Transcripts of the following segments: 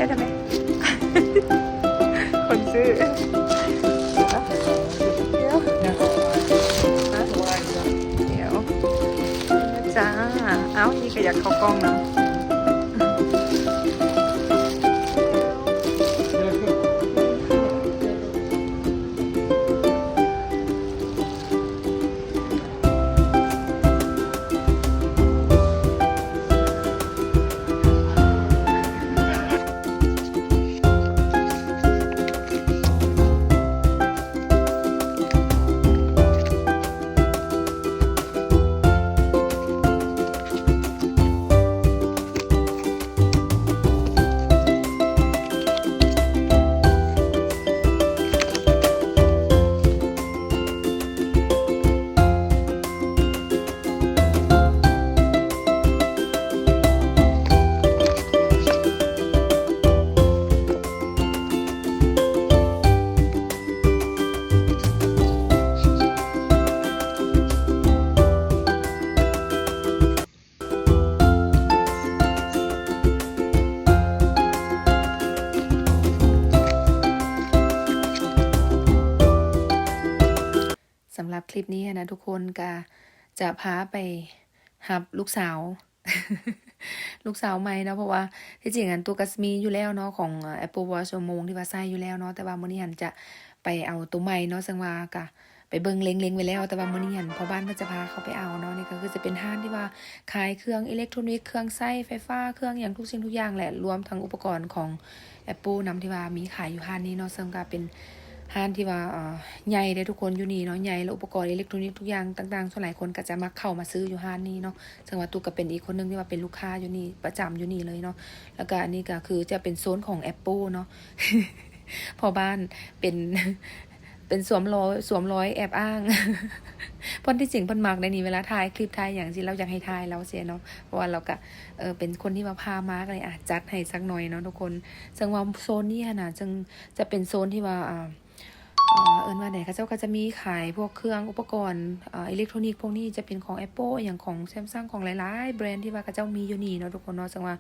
ໄດ້ໄໝ? ຄົນຊື້ ດຽວ ດຽວຈ້າ. ເອົ້າ ນີ້ກໍຢາກເຂົ້າກ້ອງນຳ. ສຳລັບຄລິບນີ້ຫັ້ນນະ ທຸກຄົນກະຈະພາໄປຮັບລູກສາວ ລູກສາວໃໝ່ເນາະ. ເພາະວ່າທີ່ຈິງອັນ ຕຸກກະມີຢູ່ແລ້ວເນາະ ຂອງ Apple Watch ໂມງທີ່ວ່າໃຊ້ຢູ່ແລ້ວເນາະ, ແຕ່ວ່າມື້ນີ້ຫັ້ນຈະໄປເອົາໂຕໃໝ່ເນາະ, ເຊິ່ງວ່າກະໄປເບິ່ງເລັງໆໄວ້ແລ້ວ, ແຕ່ວ່າມື້ນີ້ຫັ້ນພໍ່ບ້ານເພິ່ນຈະພາເຂົ້າໄປເອົາເນາະ. ນີ້ກໍຄືຈະເປັນຮ້ານທີ່ວ່າຂາຍເຄື່ອງອີເລັກໂທຣນິກ, ເຄື່ອງໃຊ້ໄຟຟ້າ, ເຄື່ອງຫຍັງທຸກສິ່ງທຸກຢ່າງແຫຼະ, ລວມທັງອຸປະກອນຂອງ Apple ນຳ ທີ່ວ່າມີຂາຍຢູ່ຮ້ານນີ້ເນາະ, ເຊິ່ງກໍເປັນຮ້ານທີ່ວ່າ ເອີ ໃຫຍ່ເດ້ທຸກຄົນ ຢູ່ນີ້ເນາະ, ໃຫຍ່ ແລະ ອຸປະກອນອີເລັກໂທຣນິກທຸກຢ່າງຕ່າງໆ ສ່ວນຫຼາຍຄົນກໍຈະມັກເຂົ້າມາຊື້ຢູ່ຮ້ານນີ້ເນາະ. ເຊິ່ງວ່າຕຸກກໍເປັນອີກຄົນໜຶ່ງທີ່ວ່າເປັນລູກຄ້າຢູ່ນີ້ ປະຈຳຢູ່ນີ້ເລີຍເນາະ. ແລ້ວກໍອັນນີ້ກໍຄືຈະເປັນໂຊນຂອງ Apple ເນາະ, ພໍ່ບ້ານເປັນ ເປັນສວມລອຍ ສວມລອຍແອບອ້າງ. ເພິ່ນ ທີ່ຈິງເພິ່ນມັກໄດ໋ນີ້ ເວລາຖ່າຍຄລິບຖ່າຍຫຍັງຊີ້ ລາວຢາກໃຫ້ຖ່າຍລາວເສຍເນາະ, ເພາະວ່າລາວກະ ເອີ ເປັນຄົນທີ່ວ່າພາມາ ກໍເລີຍ ອາ ຈັດໃຫ້ຈັກໜ່ອຍເນາະທຸກຄົນ. ເຊິ່ງວ່າໂຊນນີ້ຫັ້ນນະ ເຊິ່ງຈະເປັນໂຊນທີ່ວ່າ ອາ ເອີ ເອີ້ນວ່າໃດ ເຂົາເຈົ້າກໍຈະມີຂາຍພວກເຄື່ອງອຸປະກອນ ອາ ອີເລັກໂທຣນິກພວກນີ້ ຈະເປັນຂອງ Apple ອີ່ຫຍັງ ຂອງ Samsung ຂອງຫຼາຍໆແບຣນທີ່ວ່າເຂົາເຈົ້າມີຢູ່ນີ້ເນາະທຸກຄົນເນາະ. ເຊິ່ງວ່າ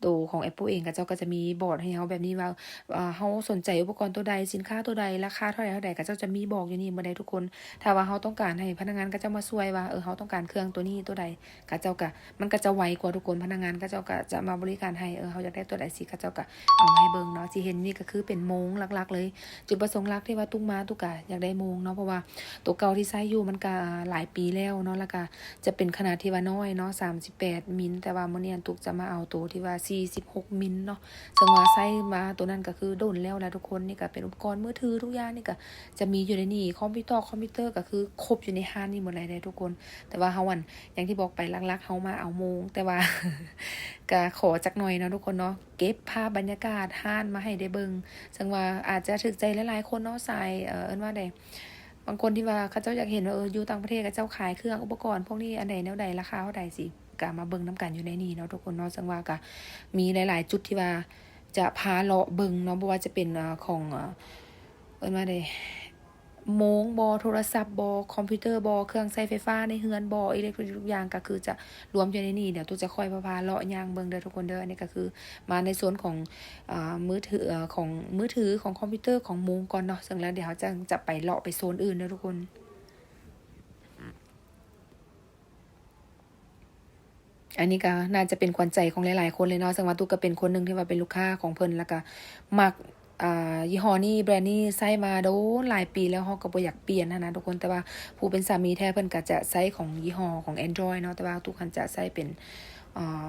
ໂຕຂອງ Apple ເອງ ເຂົາເຈົ້າກໍຈະມີບອກໃຫ້ເຮົາແບບນີ້ວ່າ ເອີ ເຮົາສົນໃຈອຸປະກອນໂຕໃດ, ສິນຄ້າໂຕໃດ, ລາຄາເທົ່າໃດເທົ່າໃດ, ເຂົາເຈົ້າຈະມີບອກຢູ່ນີ້ໝົດໃດ໋ທຸກຄົນ. ຖ້າວ່າເຮົາຕ້ອງການໃຫ້ພະນັກງານເຂົາເຈົ້າມາຊ່ວຍວ່າ ເອີ ເຮົາຕ້ອງການເຄື່ອງໂຕນີ້ໂຕໃດ, ເຂົາເຈົ້າກໍ ມັນກໍຈະໄວກວ່າທຸກຄົນ, ພະນັກງານເຂົາເຈົ້າກໍຈະມາບໍລິການໃຫ້, ເອີ ເຮົາຢາກໄດ້ໂຕໃດຊີ້ ເຂົາເຈົ້າກໍເອົາມາໃຫ້ເບິ່ງເນາະ. ທີ່ເຫັນນີ້ກໍຄືເປັນໂມງຫຼັກໆເລີຍ, ຈຸດປະສົງຫຼັກທີ່ວ່າຕຸກມາ ຕຸກກໍຢາກໄດ້ໂມງເນາະ, ເພາະວ່າໂຕເກົ່າທີ່ໃຊ້ຢູ່ມັນກໍຫຼາຍປີແລ້ວເນາະ, ແລ້ວກໍ ຈະເປັນຂະໜາດທີ່ວ່ານ້ອຍເນາະ ສາມສິບແປດມິນ, ແຕ່ວ່າມື້ນີ້ອັນຕຸກຈະມາເອົາໂຕທີ່ວ່າສີ່ສິບຫົກມິນເນາະ, ເຊິ່ງວ່າໃຊ້ມາໂຕນັ້ນກໍຄືດົນແລ້ວລະທຸກຄົນ. ນີ້ກໍເປັນອຸປະກອນມືຖືທຸກຢ່າງ, ນີ້ກໍຈະມີຢູ່ໃນນີ້, ຄອມພິວເຕີ ຄອມພິວເຕີກໍຄືຄົບຢູ່ໃນຮ້ານນີ້ໝົດເລີຍເດ້ທຸກຄົນ. ແຕ່ວ່າເຮົາອັນ ຢ່າງທີ່ບອກໄປ ຫຼັກໆເຮົາມາເອົາໂມງ, ແຕ່ວ່າກໍຂໍຈັກໜ່ອຍເນາະທຸກຄົນເນາະ, ເກັບພາບບັນຍາກາດຮ້ານມາໃຫ້ໄດ້ເບິ່ງ, ເຊິ່ງວ່າອາດຈະຖືກໃຈຫຼາຍໆຄົນເນາະ, ສາຍ ເອີ ເອີ້ນວ່າໃດ ບາງຄົນທີ່ວ່າເຂົາເຈົ້າຢາກເຫັນວ່າ ເອີ ຢູ່ຕ່າງປະເທດເຂົາເຈົ້າຂາຍເຄື່ອງອຸປະກອນພວກນີ້ ອັນໃດແນວໃດ ລາຄາເທົ່າໃດຊີ້ ກໍມາເບິ່ງນຳກັນຢູ່ໃນນີ້ເນາະທຸກຄົນເນາະ. ເຊິ່ງວ່າກໍມີຫຼາຍໆຈຸດທີ່ວ່າຈະພາເລາະເບິ່ງເນາະ, ບໍ່ວ່າຈະເປັນ ເອີ ຂອງ ເອີ ເອີ້ນວ່າໃດ ໂມງບໍ ໂທລະສັບບໍ ຄອມພິວເຕີບໍ ເຄື່ອງໃຊ້ໄຟຟ້າໃນເຮືອນບໍ ອີເລັກໂທຣນິກທຸກຢ່າງ ກໍຄືຈະລວມຢູ່ໃນນີ້. ດຽວຕຸກຈະຄ່ອຍພາໆເລາະຍ່າງເບິ່ງເດີທຸກຄົນເດີ. ອັນນີ້ກໍຄື ມາໃນໂຊນຂອງ ອາ ມືຖື ຂອງມືຖື ຂອງຄອມພິວເຕີ ຂອງໂມງກ່ອນເນາະ, ເຊິ່ງແລ້ວດຽວເຮົາຈະ ຈະໄປເລາະໄປໂຊນອື່ນເດີທຸກຄົນ. ອັນນີ້ກໍໜ້າຈະເປັນຂວັນໃຈຂອງຫຼາຍໆຄົນເລີຍເນາະ, ເຊິ່ງວ່າຕຸກກໍເປັນຄົນໜຶ່ງທີ່ວ່າເປັນລູກຄ້າຂອງເພິ່ນ ແລ້ວກໍມັກ ອາ ຍີ່ຫໍ້ນີ້ ແບຣນນີ້ ໃຊ້ມາໂດນຫຼາຍປີແລ້ວ, ເຮົາກໍບໍ່ຢາກປ່ຽນຫັ້ນນະທຸກຄົນ. ແຕ່ວ່າຜູ້ເປັນສາມີແທ້ເພິ່ນກໍຈະໃຊ້ຂອງຍີ່ຫໍ້ຂອງ Android ເນາະ, ແຕ່ວ່າຕຸກຫັ້ນຈະໃຊ້ເປັນ ອາ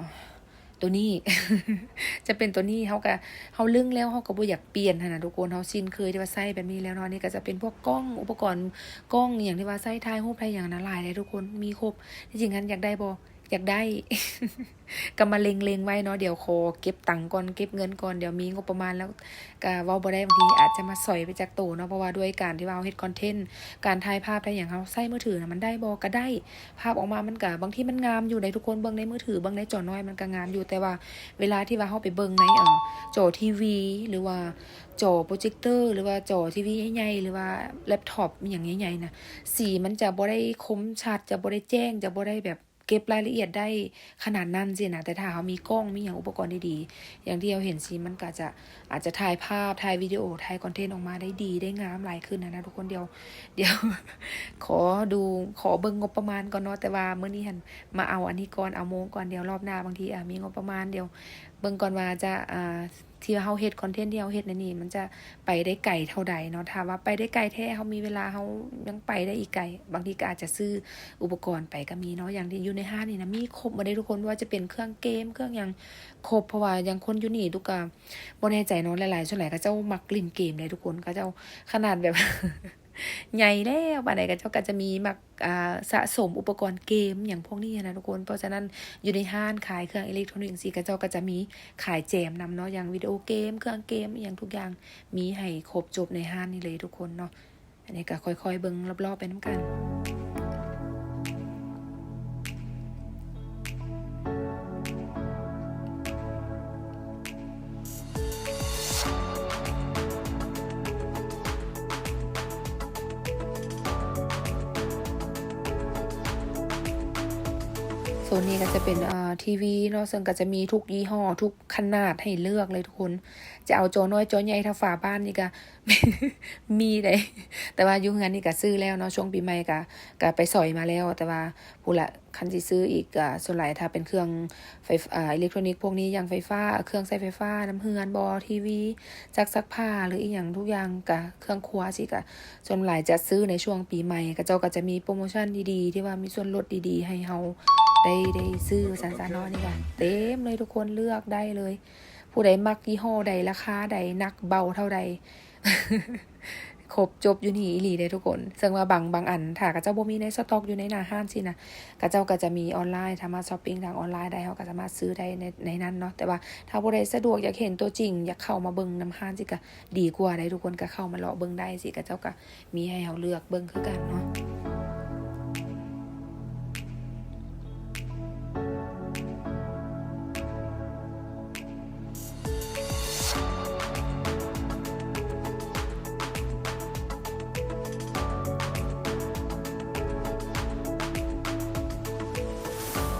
ໂຕນີ້ ຈະເປັນໂຕນີ້. ເຮົາກໍ ເຮົາລຶ້ງແລ້ວ ເຮົາກໍບໍ່ຢາກປ່ຽນຫັ້ນນະທຸກຄົນ, ເຮົາຊິນເຄີຍທີ່ວ່າໃຊ້ແບບນີ້ແລ້ວເນາະ. ອັນນີ້ກໍຈະເປັນພວກກ້ອງ ອຸປະກອນກ້ອງອີ່ຫຍັງທີ່ວ່າໃຊ້ຖ່າຍຮູບຖ່າຍຫຍັງນະ ຫຼາຍເດ້ທຸກຄົນ, ມີຄົບ. ທີ່ຈິງຫັ້ນຢາກໄດ້ບໍ່? ຢາກໄດ້ ກໍມາເລັງໆໄວ້ເນາະ, ດຽວຂໍເກັບຕັງກ່ອນ ເກັບເງິນກ່ອນ, ດຽວມີງົບປະມານແລ້ວ ກະເວົ້າບໍ່ໄດ້, ບາງທີອາດຈະມາສອຍໄປຈັກໂຕເນາະ, ເພາະວ່າດ້ວຍການທີ່ວ່າເຮົາເຮັດຄອນເທັນ ການຖ່າຍພາບ ຖ່າຍຫຍັງ ເຮົາໃຊ້ມືຖືນະ ມັນໄດ້ບໍ່? ກະໄດ້, ພາບອອກມາມັນກະ ບາງທີມັນງາມຢູ່ໃດ໋ທຸກຄົນ, ເບິ່ງໃນມືຖື ເບິ່ງໃນຈໍນ້ອຍມັນກະງາມຢູ່, ແຕ່ວ່າເວລາທີ່ວ່າເຮົາໄປເບິ່ງໃນ ເອີ ຈໍທີວີ ຫຼືວ່າຈໍໂປຣເຈັກເຕີ ຫຼືວ່າຈໍທີວີໃຫຍ່ໆ ຫຼືວ່າແລັບທັອບອີ່ຫຍັງໃຫຍ່ໆນະ, ສີມັນຈະບໍ່ໄດ້ຄົມຊັດ, ຈະບໍ່ໄດ້ແຈ້ງ, ຈະບໍ່ໄດ້ແບບ ເກັບລາຍລະອຽດໄດ້ຂະໜາດນັ້ນຊີ້ນະ. ແຕ່ຖ້າເຮົາມີກ້ອງ ມີຫຍັງ ອຸປະກອນດີໆ ຢ່າງທີ່ເຮົາເຫັນຊີ້ ມັນກໍຈະ ອາດຈະຖ່າຍພາບ ຖ່າຍວິດີໂອ ຖ່າຍຄອນເທັນອອກມາໄດ້ດີ ໄດ້ງາມຫຼາຍຂຶ້ນນະທຸກຄົນ. ດຽວ ດຽວ ຂໍດູ ຂໍເບິ່ງງົບປະມານກ່ອນເນາະ. ແຕ່ວ່າມື້ນີ້ຫັ້ນມາເອົາອັນນີ້ກ່ອນ ເອົາໂມງກ່ອນ. ດຽວລອບໜ້າບາງທີ ອາ ມີງົບປະມານ ດຽວເບິ່ງກ່ອນວ່າຈະ ອາ ທີ່ເຮົາເຮັດ ຄອນເທັນທີ່ເຮົາເຮັດໃນນີ້ ມັນຈະໄປໄດ້ໄກເທົ່າໃດເນາະ. ຖ້າວ່າໄປໄດ້ໄກແທ້ ເຮົາມີເວລາ ເຮົາຍັງໄປໄດ້ອີກໄກ ບາງທີກໍອາດຈະຊື້ອຸປະກອນໄປກໍມີເນາະ. ຢ່າງທີ່ຢູ່ໃນຮ້ານນີ້ນະ ມີຄົບໝົດເດ້ທຸກຄົນ ບໍ່ວ່າຈະເປັນເຄື່ອງເກມ ເຄື່ອງຫຍັງ ຄົບ. ເພາະວ່າຢ່າງຄົນຢູ່ນີ້ ຕຸກກະບໍ່ແນ່ໃຈເນາະ ຫຼາຍໆ ສ່ວນຫຼາຍເຂົາເຈົ້າມັກຫຼິ້ນເກມເດ້ທຸກຄົນ. ເຂົາເຈົ້າຂະໜາດແບບ ໃຫຍ່ແລ້ວປານໃດ ເຂົາເຈົ້າກໍຈະມີມັກ ອ່າ ສະສົມອຸປະກອນເກມຫຍັງພວກນີ້ຫັ້ນນະທຸກຄົນ. ເພາະສະນັ້ນ ຢູ່ໃນຮ້ານຂາຍເຄື່ອງອີເລັກໂທນິກຈັ່ງຊີ້ ເຂົາເຈົ້າກໍຈະມີຂາຍແຈມນຳເນາະ ຢ່າງວິດີໂອເກມ ເຄື່ອງເກມ ອີ່ຫຍັງທຸກຢ່າງ ມີໃຫ້ຄົບຈົບໃນຮ້ານນີ້ເລີຍທຸກຄົນເນາະ. ອັນນີ້ກໍຄ່ອຍໆເບິ່ງລອບໆໄປນຳກັນ. ໂຊນນີ້ກໍຈະເປັນ ເອີ ທີວີເນາະ ເຊິ່ງກໍຈະມີທຸກຍີ່ຫໍ້ ທຸກຂະໜາດໃຫ້ເລືອກເລີຍທຸກຄົນ. ຈະເອົາຈໍນ້ອຍຈໍໃຫຍ່ເທົ່າຝາບ້ານນີ້ກໍມີໄດ໋ ແຕ່ວ່າຢູ່ເຮືອນນີ້ກໍຊື້ແລ້ວເນາະ ຊ່ວງປີໃໝ່ກໍ ກໍໄປສອຍມາແລ້ວ. ແຕ່ວ່າ ພຸ້ນລະ ຄັນຊິຊື້ອີກກະ ສ່ວນຫຼາຍຖ້າເປັນເຄື່ອງໄຟ ອາ ອີເລັກໂທນິກພວກນີ້ ຢ່າງໄຟຟ້າ ເຄື່ອງໃຊ້ໄຟຟ້ານຳເຮືອນບໍ ທີວີ ຈັກຊັກຜ້າ ຫຼືອີ່ຫຍັງທຸກຢ່າງ ກະເຄື່ອງຄົວຊີ້ ກະສ່ວນຫຼາຍຈະຊື້ໃນຊ່ວງປີໃໝ່. ເຂົາເຈົ້າກະຈະມີໂປຣໂມຊັນດີໆ ທີ່ວ່າມີສ່ວນລົດດີໆ ໃຫ້ເຮົາໄດ້ ໄດ້ຊື້ວ່າຊັ້ນຊະເນາະ. ນີ້ກະເຕັມເລີຍທຸກຄົນ ເລືອກໄດ້ເລີຍ. ຜູ້ໃດມັກຍີ່ຫໍ້ໃດ ລາຄາໃດ ໜັກເບົາເທົ່າໃດ ຄົບຈົບຢູ່ນີ້ອີ່ຫຼີເດ້ທຸກຄົນ. ເຊິ່ງວ່າບາງ ບາງອັນ ຖ້າເຂົາເຈົ້າບໍ່ມີໃນສະຕັອກຢູ່ໃນໜ້າຮ້ານຊີ້ນະ ເຂົາເຈົ້າກໍຈະມີອອນລາຍ ສາມາດຊັອບປິງທາງອອນລາຍໄດ້ ເຮົາກໍສາມາດຊື້ໄດ້ໃນ ໃນນັ້ນເນາະ. ແຕ່ວ່າຖ້າຜູ້ໃດສະດວກ ຢາກເຫັນຕົວຈິງ ຢາກເຂົ້າມາເບິ່ງນຳຮ້ານຊີ້ ກໍດີກວ່າໄດ໋ທຸກຄົນ. ກໍເຂົ້າມາເລາະເບິ່ງໄດ້ຊີ້ ເຂົາເຈົ້າກໍມີໃຫ້ເຮົາເລືອກເບິ່ງຄືກັນເນາະ.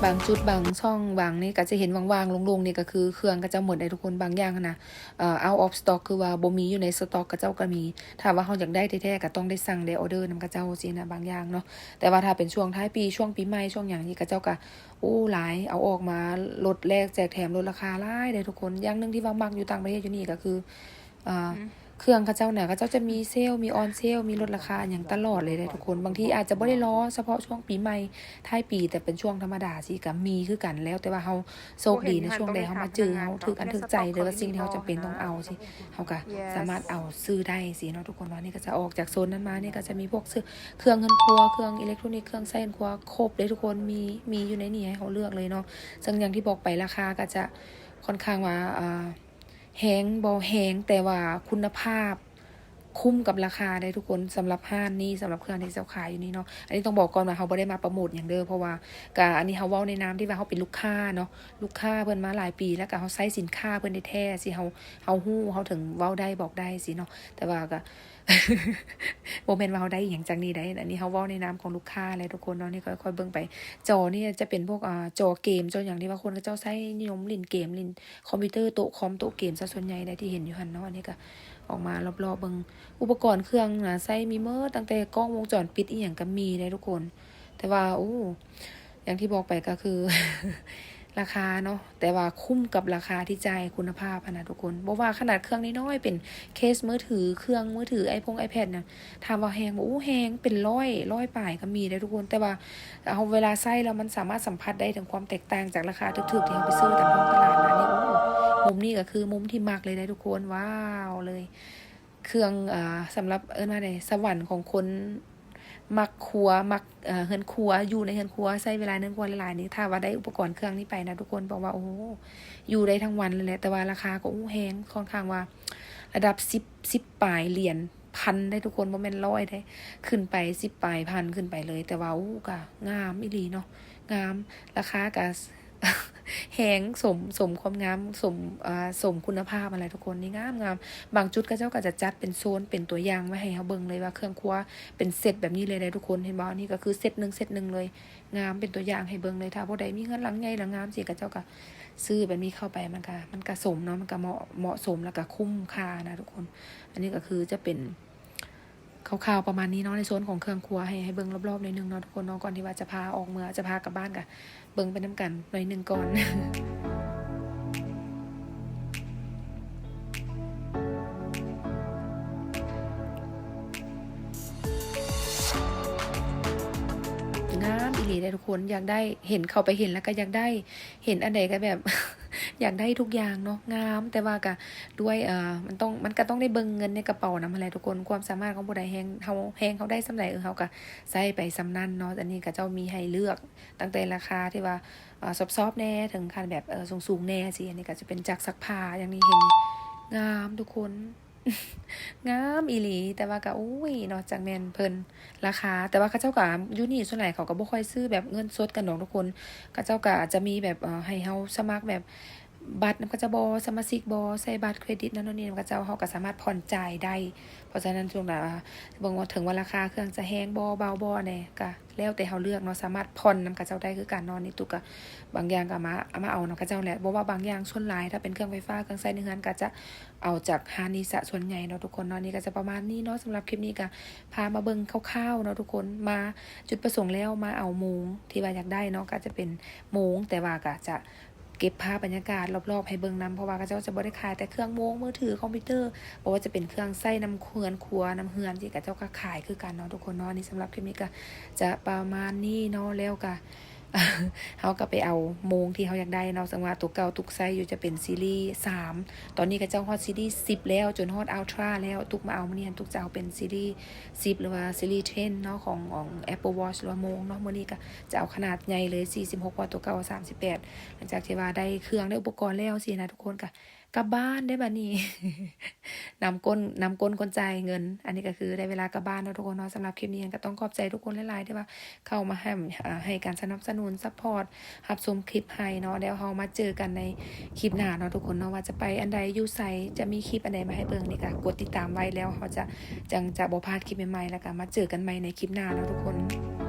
ບາງຈຸດ ບາງຊ່ອງ ບາງນີ້ກໍຈະເຫັນວ່າງໆ ໂລ່ງໆ ນີ້ກໍຄືເຄື່ອງເຂົາເຈົ້າໝົດໄດ໋ທຸກຄົນ. ບາງຢ່າງຫັ້ນນະ ເອີ out of stock ຄືວ່າບໍ່ມີຢູ່ໃນສະຕັອກ ເຂົາເຈົ້າກໍມີ. ຖ້າວ່າເຮົາຢາກໄດ້ແທ້ໆ ກໍຕ້ອງໄດ້ສັ່ງ ໄດ້ອອເດີນຳເຂົາເຈົ້າຊີ້ນະ ບາງຢ່າງເນາະ. ແຕ່ວ່າຖ້າເປັນຊ່ວງທ້າຍປີ ຊ່ວງປີໃໝ່ ຊ່ວງຫຍັງນີ້ ເຂົາເຈົ້າກໍ ໂອ້ ຫຼາຍ ເອົາອອກມາລົດແລກແຈກແຖມ ລົດລາຄາຫຼາຍເດ້ທຸກຄົນ. ຢ່າງໜຶ່ງທີ່ວ່າມັກຢູ່ຕ່າງປະເທດຢູ່ນີ້ກໍຄື ເອີ ອືມ ເຄື່ອງເຂົາເຈົ້ານະ ເຂົາເຈົ້າຈະມີເຊວ ມີອອນເຊວ ມີລົດລາຄາຫຍັງຕະຫຼອດເລີຍເດ້ທຸກຄົນ. ບາງທີອາດຈະບໍ່ໄດ້ລໍສະເພາະຊ່ວງປີໃໝ່ ທ້າຍປີ ແຕ່ເປັນຊ່ວງທຳມະດາຊີ້ກໍມີຄືກັນ. ແລ້ວແຕ່ວ່າເຮົາໂຊກດີໃນຊ່ວງໃດ ເຮົາມາຈື່ ເຮົາຖືກອັນຖືກໃຈ ຫຼືວ່າສິ່ງທີ່ເຮົາຈຳເປັນຕ້ອງເອົາຊີ້ ເຮົາກໍສາມາດເອົາຊື້ໄດ້ຊີ້ເນາະທຸກຄົນເນາະ. ນີ້ກໍຈະອອກຈາກໂຊນນັ້ນມາ ນີ້ກໍຈະມີພວກເຄື່ອງເຮືອນຄົວ ເຄື່ອງອີເລັກໂທນິກ ເຄື່ອງໃຊ້ເຮືອນຄົວ ຄົບເດ້ທຸກຄົນ. ມີ ມີຢູ່ໃນນີ້ໃຫ້ເຮົາເລືອກເລີຍເນາະ. ເຊິ່ງຢ່າງທີ່ບອກໄປ ລາຄາກໍຈະຄ່ອນຂ້າງວ່າ ເອີ ແຮງບໍ່ແຮງ ແຕ່ວ່າຄຸນນະພາບຄຸ້ມກັບລາຄາເດ້ທຸກຄົນ. ສຳລັບຮ້ານນີ້ ສຳລັບເຄື່ອງທີ່ເຈົ້າຂາຍຢູ່ນີ້ເນາະ ອັນນີ້ຕ້ອງບອກກ່ອນວ່າເຮົາບໍ່ໄດ້ມາປະໂມດຫຍັງເດີ ເພາະວ່າກະ ອັນນີ້ເຮົາເວົ້າໃນນາມທີ່ວ່າເຮົາເປັນລູກຄ້າເນາະ ລູກຄ້າເພິ່ນມາຫຼາຍປີ ແລ້ວກະເຮົາໃຊ້ສິນຄ້າເພິ່ນແທ້ໆ ຊິເຮົາ ເຮົາຮູ້ ເຮົາເຖິງເວົ້າໄດ້ບອກໄດ້ຊີ້ເນາະ. ແຕ່ວ່າກະ ບໍ່ແມ່ນວ່າເຮົາໄດ້ອີ່ຫຍັງຈາກນີ້ໄດ໋ ອັນນີ້ເຮົາເວົ້າໃນນາມຂອງລູກຄ້າແຫຼະທຸກຄົນເນາະ. ນີ້ຄ່ອຍໆເບິ່ງໄປ ຈໍນີ້ຈະເປັນພວກ ອາ ຈໍເກມ ຈໍຫຍັງທີ່ວ່າຄົນເຂົາເຈົ້າໃຊ້ນິຍົມຫຼິ້ນເກມ ຫຼິ້ນຄອມພິວເຕີ ໂຕະຄອມ ໂຕະເກມ ຊະສ່ວນໃຫຍ່ໄດ໋ທີ່ເຫັນຢູ່ຫັ້ນເນາະ. ອັນນີ້ກະອອກມາລອບໆເບິ່ງ ອຸປະກອນເຄື່ອງນະ ໃຊ້ມີໝົດ ຕັ້ງແຕ່ກ້ອງວົງຈອນປິດອີ່ຫຍັງກະມີໄດ໋ທຸກຄົນ. ແຕ່ວ່າ ໂອ້ ຢ່າງທີ່ບອກໄປກໍຄື ລາຄາເນາະ ແຕ່ວ່າຄຸ້ມກັບລາຄາທີ່ຈ່າຍ ຄຸນນະພາບຫັ້ນນະທຸກຄົນ. ບໍ່ວ່າຂະໜາດເຄື່ອງນ້ອຍໆ ເປັນເຄສມືຖື ເຄື່ອງມືຖື ໄອໂພງ iPad ນະ ຖາມວ່າແຮງບໍ່? ໂອ້ ແຮງ ເປັນຮ້ອຍ ຮ້ອຍປາຍກໍມີເດ້ທຸກຄົນ. ແຕ່ວ່າເຮົາເວລາໃຊ້ແລ້ວ ມັນສາມາດສຳຜັດໄດ້ເຖິງຄວາມແຕກຕ່າງຈາກລາຄາຖືກໆ ທີ່ເຮົາໄປຊື້ຕາມທ້ອງຕະຫຼາດນະ. ນີ້ ໂອ້ ມຸມນີ້ກໍຄືມຸມທີ່ມັກເລີຍເດ້ທຸກຄົນ. ວ້າວເລີຍ ເຄື່ອງ ເອີ ສຳລັບ ເອີ້ນວ່າໃດ ສະຫວັນຂອງຄົນມັກຄົວ ມັກ ເອີ ເຮືອນຄົວ ຢູ່ໃນເຮືອນຄົວ ໃຊ້ເວລາໃນເຮືອນຄົວຫຼາຍໆນີ້ ຖ້າວ່າໄດ້ອຸປະກອນເຄື່ອງນີ້ໄປນະທຸກຄົນ ບອກວ່າ ໂອ້ໂຫ ຢູ່ໄດ້ທັງວັນເລີຍແຫຼະ. ແຕ່ວ່າລາຄາກໍ ໂອ້ ແຮງ ຄ່ອນຂ້າງວ່າລະດັບສິບ ສິບປາຍຫຼຽນ ພັນໄດ໋ທຸກຄົນ ບໍ່ແມ່ນຮ້ອຍເດ້ ຂຶ້ນໄປສິບປາຍພັນຂຶ້ນໄປເລີຍ. ແຕ່ວ່າ ໂອ້ ກໍງາມອີ່ຫຼີເນາະ ງາມ ລາຄາກໍ ແຮງ ສົມ ສົມຄວາມງາມ ສົມ ເອີ່ ສົມຄຸນນະພາບຫັ້ນແຫຼະທຸກຄົນ. ນີ້ງາມໆ ບາງຈຸດເຂົາເຈົ້າກໍຈະຈັດເປັນໂຊນ ເປັນຕົວຢ່າງໄວ້ໃຫ້ເຮົາເບິ່ງເລີຍວ່າເຄື່ອງຄົວເປັນເຊັດແບບນີ້ເລີຍເດ້ທຸກຄົນ. ເຫັນບໍ່? ນີ້ກໍຄືເຊັດໜຶ່ງ ເຊັດໜຶ່ງເລີຍ ງາມ ເປັນຕົວຢ່າງໃຫ້ເບິ່ງເລີຍ. ຖ້າຜູ້ໃດມີເຮືອນຫຼັງໃຫຍ່ຫຼັງງາມຊີ້ ເຂົາເຈົ້າກໍຊື້ແບບນີ້ເຂົ້າໄປ ມັນກໍ ມັນກໍສົມເນາະ ມັນກໍເໝາະ ເໝາະສົມ ແລ້ວກໍຄຸ້ມຄ່ານະທຸກຄົນ. ອັນນີ້ກໍຄືຈະເປັນ ຄ່າວໆປະມານນີ້ເນາະ ໃນໂຊນຂອງເຄື່ອງຄົວ ໃຫ້ ໃຫ້ເບິ່ງລອບໆໜ້ອຍໜຶ່ງເນາະທຸກຄົນເນາະ. ກ່ອນທີ່ວ່າຈະພາອອກເມືອ ຈະພາກັບບ້ານ ກະເບິ່ງໄປນຳກັນໜ້ອຍໜຶ່ງກ່ອນ. ງາມອີ່ຫຼີເດ້ທຸກຄົນ ຢາກໄດ້ ເຫັນ ເຂົ້າໄປເຫັນແລ້ວກໍຢາກໄດ້ ເຫັນອັນໃດກໍແບບ ຢາກໄດ້ທຸກຢ່າງເນາະ ງາມ. ແຕ່ວ່າກະດ້ວຍ ເອີ່ ມັນຕ້ອງ ມັນກະຕ້ອງໄດ້ເບິ່ງເງິນໃນກະເປົານຳຫັ້ນແຫຼະທຸກຄົນ. ຄວາມສາມາດຂອງຜູ້ໃດແຮງ ເຮົາ ແຮງເຮົາໄດ້ສ່ຳໃດ ເອີ ເຮົາກະໃຊ້ໄປສ່ຳນັ້ນເນາະ. ອັນນີ້ເຂົາເຈົ້າມີໃຫ້ເລືອກຕັ້ງແຕ່ລາຄາທີ່ວ່າ ເອີ່ ຊອບໆແດ່ ເຖິງຂັ້ນແບບ ເອີ ສູງໆແດ່ຊີ້. ອັນນີ້ກະຈະເປັນຈັກຊັກຜ້າ ຢ່າງນີ້ເຫັນ ງາມທຸກຄົນ. ງາມອີ່ຫຼີ ແຕ່ວ່າກະ ໂອ້ຍເນາະ ຈັກແມ່ນເພິ່ນລາຄາ ແຕ່ວ່າເຂົາເຈົ້າກະ ຢູ່ນີ້ສ່ວນຫຼາຍເຂົາກະບໍ່ຄ່ອຍຊື້ແບບເງິນສົດກັນດອກທຸກຄົນ. ເຂົາເຈົ້າກະຈະມີແບບ ເອີ່ ໃຫ້ເຮົາສະໝັກແບບບັດນຳເຂົາເຈົ້າບໍ ສະມາຊິກບໍ ໃຊ້ບັດເຄຣດິດນັ້ນໂນ່ນນີ້ນຳເຂົາເຈົ້າ ເຮົາກະສາມາດຜ່ອນຈ່າຍໄດ້. ເພາະສະນັ້ນ ຊ່ວງລະ ເບິ່ງວ່າເຖິງວ່າລາຄາເຄື່ອງຈະແຮງບໍ ເບົາບໍແດ່ ກະ ແລ້ວແຕ່ເຮົາເລືອກເນາະ ສາມາດຜ່ອນນຳເຂົາເຈົ້າໄດ້ຄືກັນເນາະ. ນີ້ຕຸກກະບາງຢ່າງກະມາ ມາເອົານຳເຂົາເຈົ້າແຫຼະ ບໍ່ວ່າບາງຢ່າງ ສ່ວນຫຼາຍຖ້າເປັນເຄື່ອງໄຟຟ້າ ເຄື່ອງໃຊ້ໃນເຮືອນກະຈະເອົາຈາກຮ້ານນີ້ຊະສ່ວນໃຫຍ່ເນາະທຸກຄົນເນາະ. ນີ້ກະຈະປະມານນີ້ເນາະ ສຳລັບຄລິບນີ້ກະພາມາເບິ່ງຄ່າວໆເນາະທຸກຄົນ. ມາ ຈຸດປະສົງແລ້ວມາເອົາໂມງທີ່ວ່າຢາກໄດ້ເນາະ ກະຈະເປັນໂມງ ແຕ່ວ່າກະຈະ ເກັບພາບບັນຍາກາດລອບໆໃຫ້ເບິ່ງນຳ ເພາະວ່າເຂົາເຈົ້າຈະບໍ່ໄດ້ຂາຍແຕ່ເຄື່ອງໂມງ ມືຖື ຄອມພິວເຕີ ບໍ່ວ່າຈະເປັນເຄື່ອງໃຊ້ນຳເຮືອນຄົວ ນຳເຮືອນ ທີ່ເຂົາເຈົ້າກໍຂາຍຄືກັນເນາະທຸກຄົນເນາະ. ນີ້ສຳລັບຄລິບນີ້ກໍຈະປະມານນີ້ເນາະ ແລ້ວກໍ ເຮົາກໍໄປເອົາໂມງທີ່ເຮົາຢາກໄດ້ເນາະ ເຊິ່ງວ່າຕົວເກົ່າຕຸກໃຊ້ຢູ່ຈະເປັນຊີຣີສາມ ຕອນນີ້ເຂົາເຈົ້າຮອດຊີຣີສິບແລ້ວ ຈົນຮອດອັລຕຣາແລ້ວ. ຕຸກມາເອົາມື້ນີ້ຫັ້ນ ຕຸກຈະເອົາເປັນຊີຣີສິບ ຫຼືວ່າຊີຣີເທັນເນາະ ຂອງ ຂອງ Apple Watch ຫຼືວ່າໂມງເນາະ. ມື້ນີ້ກໍ ຈະເອົາຂະໜາດໃຫຍ່ເລີຍ ສີ່ສິບຫົກ ເພາະວ່າຕົວເກົ່າ ສາມສິບແປດ. ຫຼັງຈາກທີ່ວ່າໄດ້ເຄື່ອງ ໄດ້ອຸປະກອນແລ້ວຊີ້ນະທຸກຄົນ ກະກັບບ້ານໄດ້ບາດນີ້ ນຳກົ້ນ ນຳກົ້ນຄົນຈ່າຍເງິນ. ອັນນີ້ກໍຄືໄດ້ເວລາກັບບ້ານເນາະທຸກຄົນເນາະ. ສຳລັບຄລິບນີ້ກໍຕ້ອງຂອບໃຈທຸກຄົນຫຼາຍໆ ທີ່ວ່າເຂົ້າມາໃຫ້ ໃຫ້ການສະໜັບສະໜູນ ຊັບພອດ ຮັບຊົມຄລິບໃຫ້ເນາະ. ແລ້ວເຮົາມາເຈີກັນໃນຄລິບໜ້າເນາະທຸກຄົນເນາະ ວ່າຈະໄປອັນໃດ ຢູ່ໃສ ຈະມີຄລິບອັນໃດມາໃຫ້ເບິ່ງ. ນີ້ກໍກົດຕິດຕາມໄວ້ ແລ້ວເຮົາຈະ ຈັ່ງຈະບໍ່ພາດຄລິບໃໝ່ໆ ແລ້ວກໍມາເຈີກັນໃໝ່ໃນຄລິບໜ້າເນາະທຸກຄົນ.